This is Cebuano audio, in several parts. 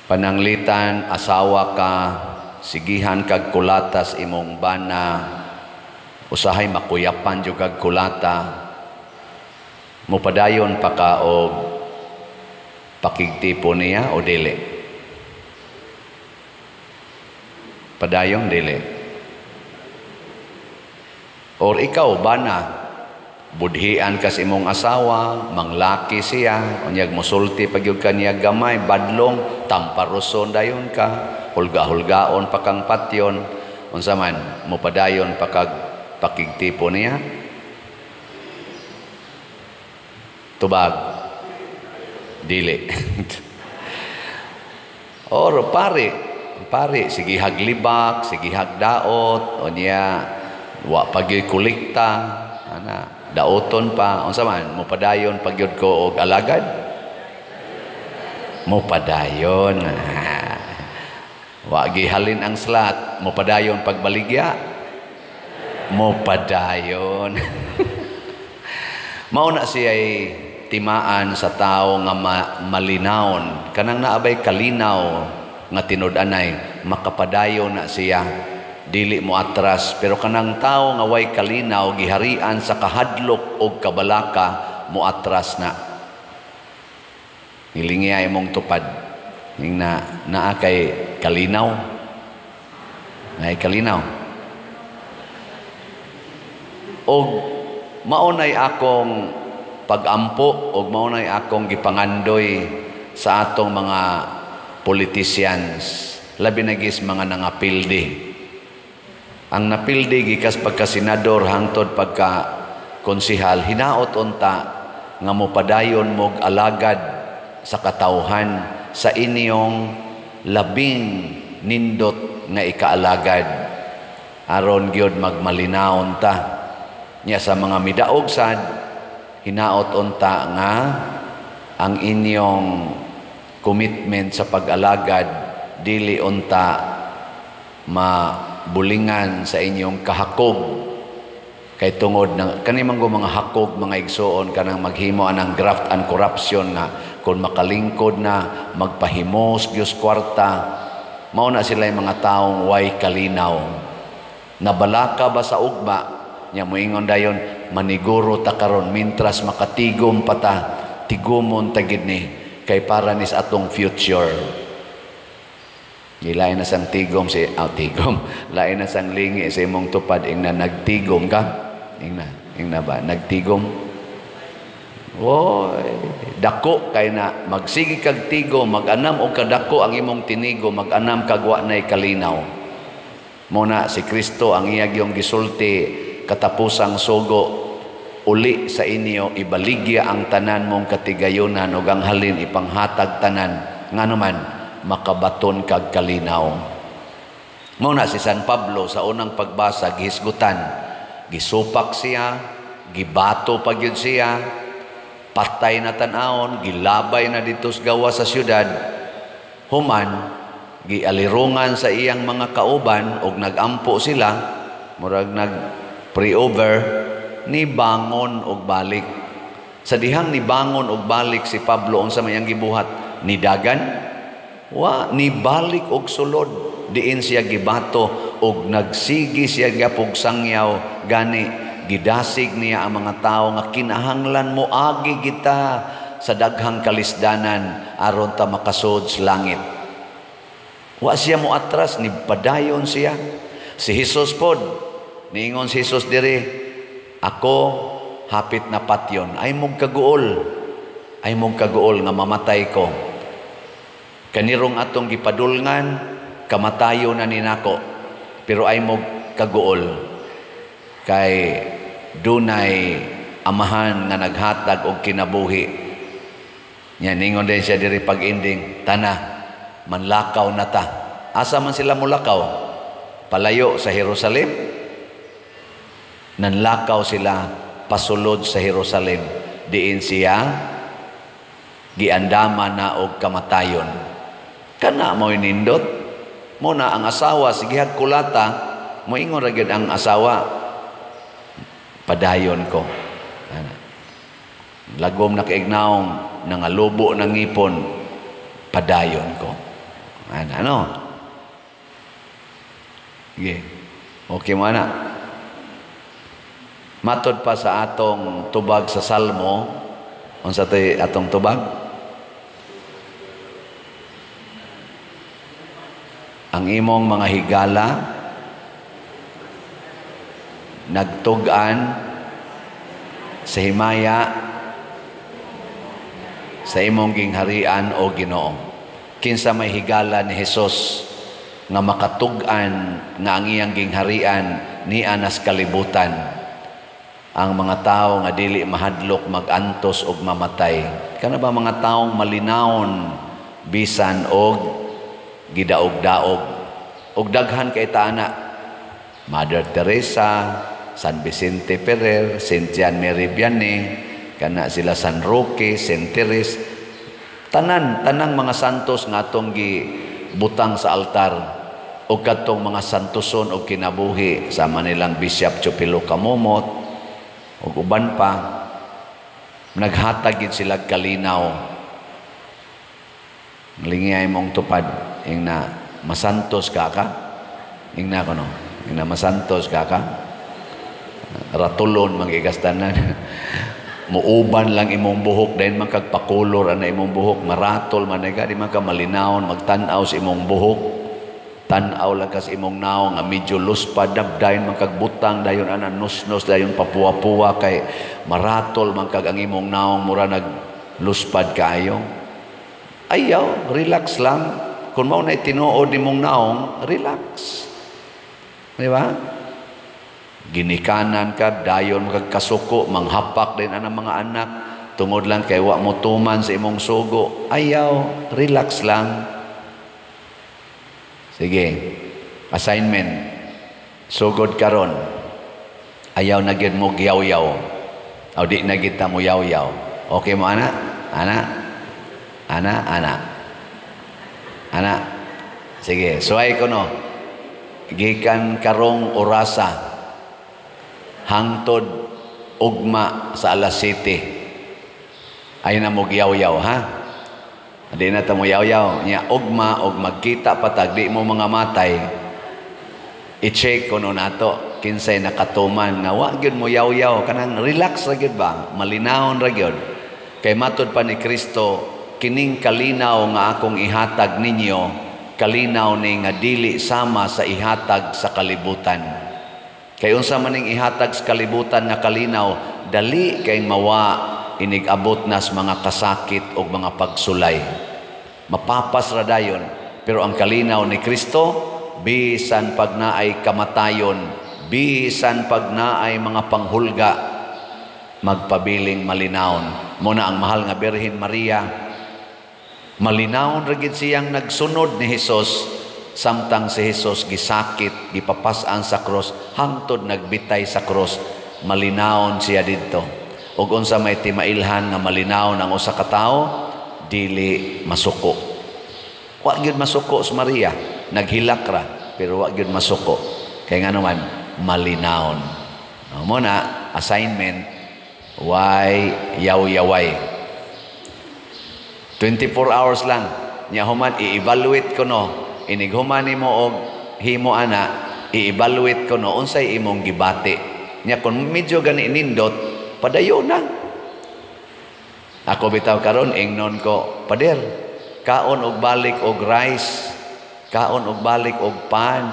Pananglitan asawa ka, sigihan kag kulatas imong bana, usahay makuyapan jud kag kulata, mopadayon pa ka og pakigtipo niya o dili? Padayon, dili? Or ikaw bana, budhian kas imong asawa, manglaki siya, unyag musulti pa gyud kaniya gamay, badlong, tamparoson dayon ka, hulga-hulgaon pa kang patyon, unsa man, mopadayon pa kag pakigtipo niya? Tubag, dili. Or pare, pare, sige haglibak, sige hagdaot, unya wa pa gyud kolekta, ana, daoton pa, unsa man, mopadayon pa gyud ko og alagad? Mopadayon. Wa gihalin ang slat, mopadayon pagbaligya? Mopadayon. Mao na siya'y timaan sa tao nga malinawon. Kanang naabay kalinaw nga tinud-anay, makapadayon na siya, dili mo atras. Pero kanang tao nga way kalinaw, giharian sa kahadlok og kabalaka, mo atras na. Hilingi ay mong tupad. Ning na naa kay kalinaw. Naay kalinaw. Og maunay akong pagampo og maunay akong gipangandoy sa atong mga politicians, labi na gis mga nangapildi. Ang napildi gikas pagka senador hangtod pagka konsihal, hinaot unta nga mopadayon mog alagad sa katawhan sa inyong labing nindot nga ikaalagad, aron gyud magmalinawon ta. Nya sa mga midaog sad, hinaot unta nga ang inyong commitment sa pag-alagad dili unta mabulingan sa inyong kahakog. Kay tungod ng kani man go mga hakog, mga igsuon, kanang maghimo anang graft and corruption nga kung makalingkod na magpahimos gyud kwarta, mao na sila yung mga taong way kalinaw. Nabalaka ba sa ugma nya moingon dayon, maniguro ta karon mintras makatigom pa ta, tigumon ta gid ni kay para nis atong future. Gilain na sang tigom si, oh, tigom. Lain na sang lingi sa imong tupad, ingna nagtigom ka. Ingna, ingna ba nagtigom? Oy, dako kay na magsige kag tigom, mag-anam og kadako ang imong tinigo, mag-anam kag wa nay kalinaw. Muna si Kristo ang iya gyung gisulti katapusang sugo, uli sa inyo ibaligya ang tanan mong katigayonan ug ang halin ipanghatag tanan, ngano man makabaton kag kalinaw. Muna si San Pablo sa unang pagbasa gihisgutan, gisupak siya, gibato pa gyud siya, patay na tan-awon, gilabay na dito sa gawas sa syudad. Human gialirungan sa iyang mga kauban og nagampo sila, murag nag pre-over, ni bangon og balik. Sa dihang ni bangon og balik si Pablo, unsa may ang gibuhat? Nidagan? Wa, ni balik og sulod. Diin siya gibato og nagsigi siya gyapog sangyaw, gani gidasig niya ang mga tawo nga kinahanglan mo agi kita sa daghang kalisdanan aron ta makasud sa langit. Wa siya mo atras, ni padayon siya. Si Jesus pod, niingon si Jesus diri, ako hapit na patyon, ay mong kaguol, ay mong kaguol nga mamatay ko. Kanirong atong gipadulngan, kamatayo na ninako, pero ay mong kaguol kay dunay amahan nga naghatag og kinabuhi. Nya ningon din siya diri pag-ending, tana manlakaw na ta. Asa man sila mulakaw? Palayo sa Jerusalem. Nanlakaw sila pasulod sa Jerusalem. Diin siya giandama na og kamatayon. Kana mo'y nindot. Muna ang asawa sige kulata, moingon ra gyud ang asawa, padayon ko. Lagom na kaignaong, nangalubo ng ngipon, padayon ko. Ano? Sige. Okay mo ana. Matod pa sa atong tubag sa Salmo, unsa tay atong tubag? Ang imong mga higala nagtug-an sa himaya sa imong gingharian o Ginoo. Kinsa may higala ni Hesus nga makatug-an nga ang iyang gingharian nianas kalibutan? Ang mga tao nga dili mahadlok magantos og mamatay. Kana ba mga taong malinawon bisan og gidaog-daog? Og daghan kay taana, Mother Teresa, San Vicente Ferrer, Saint Jean Mary Vianney, kana sila San Roque, Saint Therese, tanan tanang mga santos nga atong gibutang sa altar, og kadtong mga santoson og kinabuhi sama nilang Bishop Chupilo Kamumot ug uban pa, naghatag gid sila kalinaw. Lingiyay mong tupad, ing na masantos ka ka, ing na kono, ing na masantos ka ka, ratulon magigastanan. Muuban lang imong buhok, dayon man kag pakulor ana imong buhok, maratol man ka, di man ka malinawon magtan-aw sa imong buhok. Tan-aw lang kas imong naong nga medyo luspad, dayon man kag butang, dayon ana nusnos, dayon papuwa-puwa kay maratol man kag ang imong naong mura nagluspad kaayo. Ayaw, relax lang. Kung mao na tinuod imong naong, relax. Di ba? Ginikanan ka, dayon magkasuko, manghapak din ang mga anak, tungod lang kay wa mo tuman sa imong sugo. Ayaw, relax lang. Sige, assignment. Sugod karon. Ayaw na gyud mo giyaw-yaw. O di na gyud ta mo yaw-yaw. Okay mo ana? Ana? Ana, ana. Ana. Sige, suway ko no. Gikan karong orasa hangtod ugma sa alas 7. Ay na mo giyaw-yaw, ha? Di na ta mo yaw-yaw. Nya ugma og magkita patag di mo mga matay. I-check ko no nato kinsay nakatuman nga wa gyud mo yaw-yaw, kanang relax ra gyud ba, malinawon ra gyud. Kay matod pa ni Kristo, kining kalinaw nga akong ihatag ninyo, kalinaw ni nga dili sama sa ihatag sa kalibutan. Kay unsa man ning ihatag sa kalibutan nga kalinaw, dali kay mawa inig-abot nas mga kasakit og mga pagsulay. Mapapas ra dayon, pero ang kalinaw ni Kristo, bisan pag naay kamatayon, bisan pag naay mga panghulga, magpabiling malinawon. Muna ang mahal nga Birhen Maria, malinawon ra gid siyang nagsunod ni Hesus samtang si Hesus gisakit, gipapas-an sa krus, hangtod nagbitay sa krus, malinawon siya didto. Ug unsa may timailhan nga malinawon ang usa ka tawo, dili masuko. Wa gyud masuko si Maria, naghilak ra pero wa gyud masuko. Kay ngano man, malinawon. Mo na assignment, way yaw-yaway. 24 hours lang. Nya human i-evaluate ko no. Inig human nimo og himo ana, i-evaluate ko no unsay imong gibati. Nya kun medyo gani nindot, padayon na. Ako bitaw karon ingnon ko, "Pader, kaon og balik og rice, kaon og balik og pan,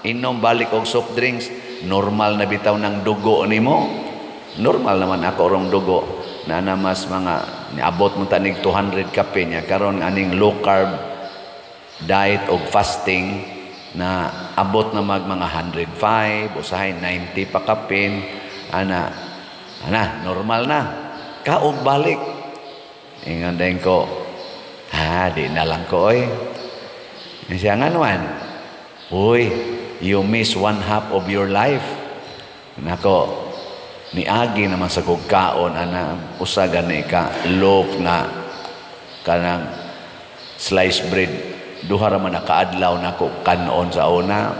inom balik og soft drinks, normal na bitaw ng dugo nimo." Normal naman ako rong dugo. Na mas mga niabot mo tanig 200 kape niya karon aning low carb diet og fasting na abot na mag mga 105, usahay 90 pa kapin ana ana normal na kaog balik. Ingon din ko, "Ha, di na lang ko oy." Siya nga naman, "Uy, you miss one half of your life." Nako, niagi naman sa kog kaon ana usa gani ka loaf nga kanang slice bread, duha ra man nakaadlaw nako kanon sa una.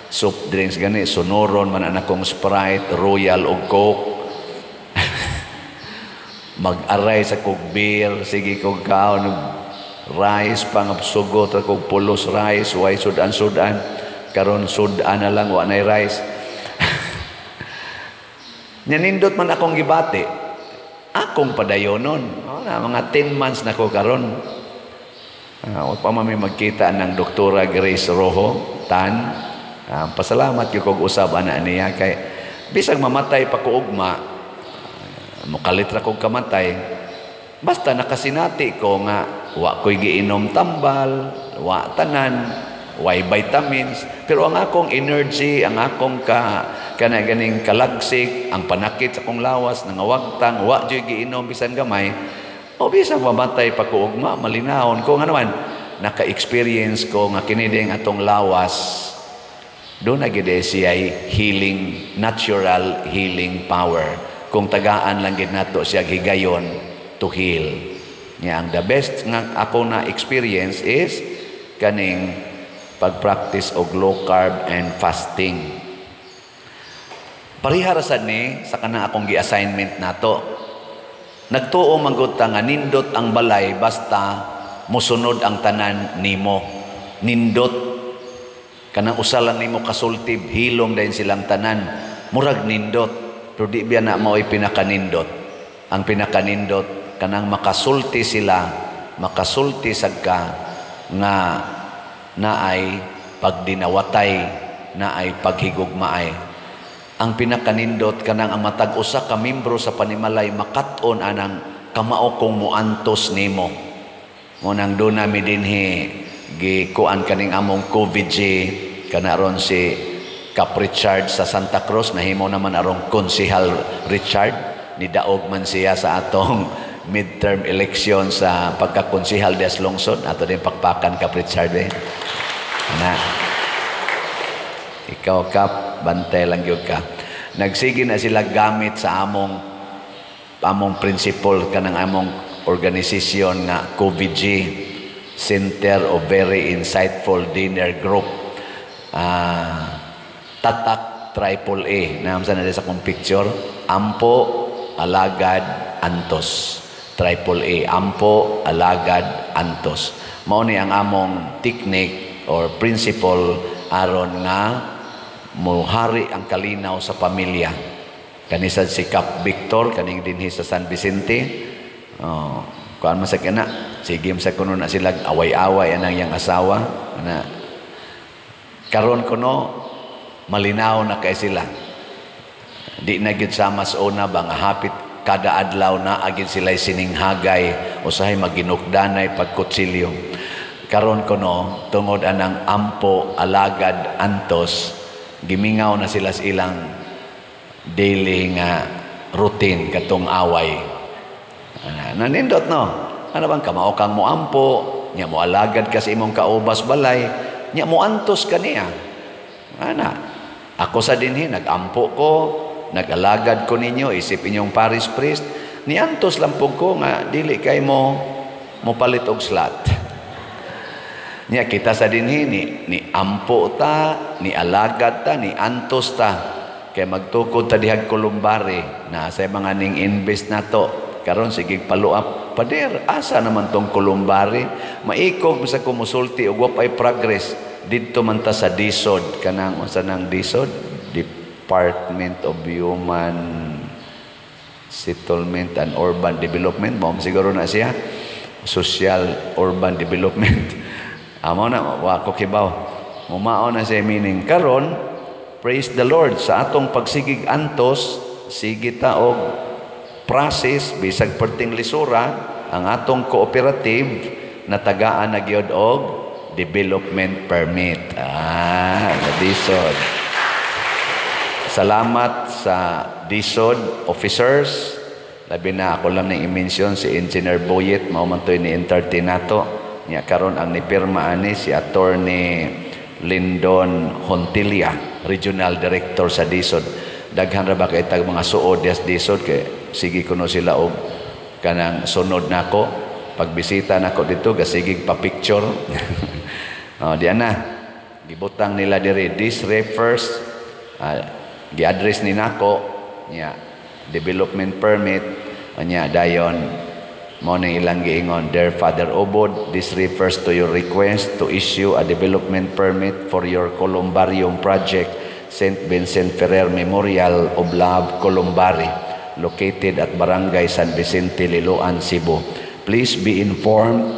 Soft drinks gani, sunoron man ana kong Sprite, Royal ug Coke. Mag-aray sa kog beer, sige kog kaon. Rice pa nga sugot ra kog pulos rice, way sudan-sudan. Karon sudan na lang, wa nay rice. Nya nindot man akong gibati. Akong padayonon. Oh, na, mga 10 months na ko karon. Wa pa man mi magkita ng Doktora Grace Rojo Tan. Pasalamat gyud kog usab ana niya kay bisag mamatay pa ko ugma, mokalit ra kog kamatay, basta nakasinati ko nga wa ko'y giinom tambal, wa tanan, way vitamins, pero ang akong energy, ang akong ka kana ganing kalagsik, ang panakit sa akong lawas nangawagtang, wa juy giinom bisan gamay, o bisag mamatay pa ko ugma, malinawon ko. Nga naman naka-experience ko nga kini ding atong lawas, doon na gid siya healing, natural healing power kung tagaan lang gid nato siya higayon to heal. Nya ang the best nga ako na experience is kaning pag-practice og low carb and fasting. Pareha ra sad ni sa kanang akong gi-assignment nato. Nagtuo man gud ta nga nindot ang balay basta mosunod ang tanan nimo. Nindot kanang usa lang nimo kasultib, hilom dayon silang tanan. Murag nindot, pero di biya na mao'y pinakanindot. Ang pinakanindot kanang makasulti sila, makasulti sad ka nga naay pagdinawatay, naay paghigugmaay. Ang pinakanindot kanang ang matag usa ka membro sa panimalay makat-on anang kamao kong muantos nimo. Mo nang doon nami dinhi gikuan kaning among COVID-G kana ron si Kap Richard sa Santa Cruz, nahimo naman arong Konsehal Richard, nidaog man siya sa atong midterm election sa pagkakonsehal des lungsod. Ato din pakpakan, Kap Richard eh. Na. Ikaw, Kap, bantay lang gyud ka. Nagsige na sila gamit sa among principle kanang among organisasyon nga COVG, Center of Very Insightful Dinner Group. Tatak Triple A. Naamsa na sa akong picture. Ampo, alagad, antos. Triple A. Ampo, alagad, antos. Mao ni ang among technique or principle aron nga muhari ang kalinaw sa pamilya. Kanisad si Kap Victor kaning dinhi sa San Vicente. Oh, kuan man sa kana, sige sa kuno na sila away-away anang iyang asawa na karon kuno malinaw na kay sila. Di na gyud sama sa una ba nga hapit kada adlaw na agin sila sininghagay, usahay maginukdanay pagkutsilyo. Karon kuno tungod anang ampo, alagad, antos, gimingaw na sila sa ilang daily nga routine katong away. Nanindot no? Ano bang kamao kang moampo, nya mo alagad ka sa imong kaubas balay, nya mo antos ka niya. Ana, ako sa dinhi nagampo ko, nag-alagad ko ninyo isip inyong parish priest, niantos lang pug ko nga dili kay mo mopalit og slot. Nya kita sa dinhi ni ampo ta, ni alagad ta, ni antos ta. Kay magtukod ta dihag columbary na sa mga ning invest nato. Karon sige follow up. Pader, asa naman tong columbary? Maikog sa kumusulti og wa pay progress. Didto man ta sa DHSUD, kanang unsa nang DHSUD? Department of Human Settlement and Urban Development. Mao siguro na siya. Social Urban Development. Amo na, wa ko kibaw. Mumao na siya meaning. Karon, praise the Lord, sa atong pagsigig antos, sige ta og process, bisag perting lisura, ang atong cooperative natagaan na gyud og development permit. DHSUD. Salamat sa DHSUD officers. Labi na ako lang ning i-mention si Engineer Boyet, mao man to'y ni-entertain nato. Nya karon ang nipirma ani si Attorney Lindon Hontilia, Regional Director sa DHSUD. Daghan ra ba kay tag mga suod des DHSUD kay sige kuno sila og kanang sunod nako pagbisita nako dito gasigig pa picture. Oh, di ana gibutang nila diri, this refers, gi-address ni nako nya development permit nya dayon. Mao ning ilang giingon, "Dear Father Obod, this refers to your request to issue a development permit for your columbarium project, St. Vincent Ferrer Memorial of Love Columbary, located at Barangay San Vicente, Liloan, Cebu. Please be informed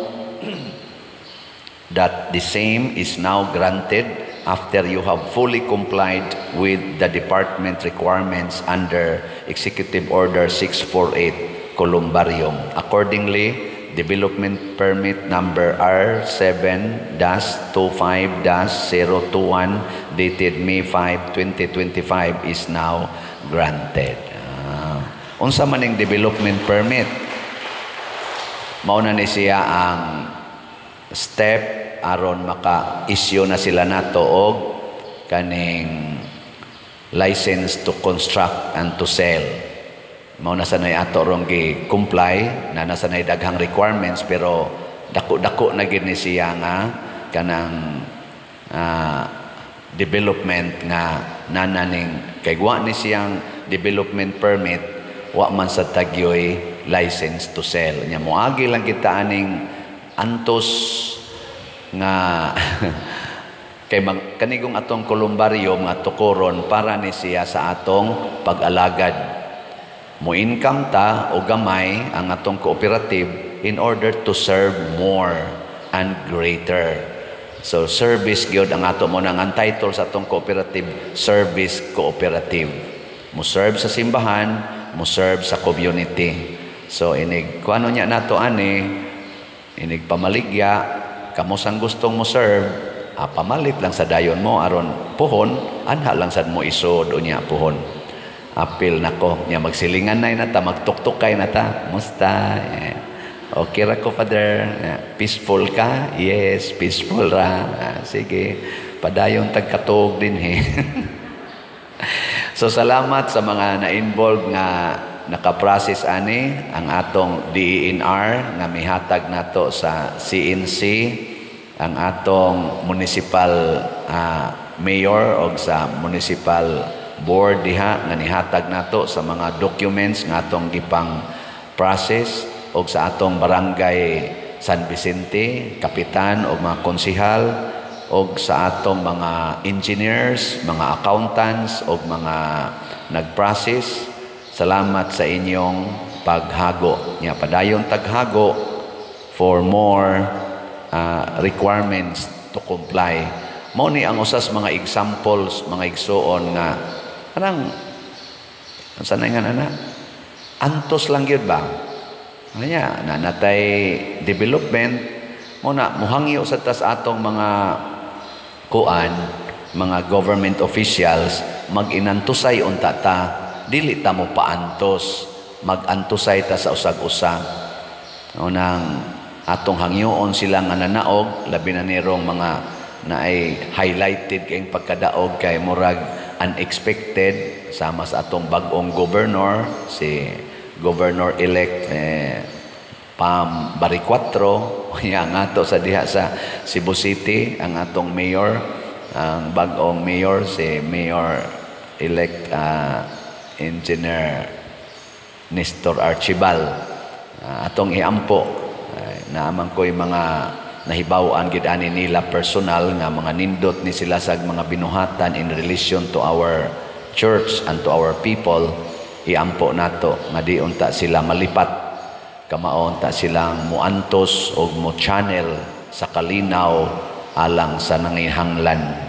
that the same is now granted after you have fully complied with the department requirements under Executive Order 648 Columbarium. Accordingly, development permit number R7-25-021 dated May 5, 2025 is now granted." Unsa man ning development permit? Mao na ni siya ang step aron maka-issue na sila nato og kaning license to construct and to sell. Mao na sanay ato rong gi-comply na nasa nay daghang requirements, pero dako-dako na gid ni siya nga kanang development nga nananing kay wa ni siyang development permit, wa man sa tagyoy license to sell nya. Moagi lang kita aning antos nga kay kanigong atong columbarium nga tukoron para ni siya sa atong pag-alagad. Mo income ta o gamay ang atong cooperative in order to serve more and greater. So service gyud ang ato mo nang ang title sa atong cooperative, Service Cooperative. Mo serve sa simbahan, mo serve sa community. So inig kuano niya nato ani, inig pamaligya, kamo sang gustong mo serve, pamalit lang sa dayon mo aron puhon anha lang sad mo isod unya puhon. Apil nako nya, magsilingan na ta, magtuktukay na ta. "Musta?" "Eh, okay ra ko, Father." "Eh, peaceful ka?" "Yes, peaceful ra." "Ah, sige, padayon tagkatuog din he." So salamat sa mga na-involve nga naka-process ani, ang atong DENR nga mihatag nato sa CNC, ang atong municipal mayor og sa municipal board diha nga nihatag nato sa mga documents nga atong gipang process, og sa atong Barangay San Vicente, kapitan og mga konsehal, og sa atong mga engineers, mga accountants og mga nag-process. Salamat sa inyong paghago. Nya padayon taghago for more requirements to comply. Mao ni ang usas mga examples, mga igsuon, nga kanang unsa na nga ana, antos lang gyud ba. Anya na natay development mo na muhangyo sa tas atong mga kuan, mga government officials, mag-inantusay unta ta, dili ta mo paantos, mag-antusay ta sa usag-usa. Unang atong hangyoon sila nga nanaog, labi na nirong mga naay highlighted kayong pagkadaog kay murag unexpected, sama sa atong bag-ong governor, si Governor-elect Pam Baricuatro ya nga ato sa diha sa Cebu City, ang atong mayor, ang bag-ong mayor, si Mayor-elect Engineer Nestor Archibal. Atong iampo naaman ko yung mga nahibaw-an gid ani nila personal nga mga nindot ni sila sa mga binuhatan in relation to our church and to our people. Iampo nato nga di unta sila malipat, kamao unta silang muantos og mo channel sa kalinaw alang sa nanginhanglan.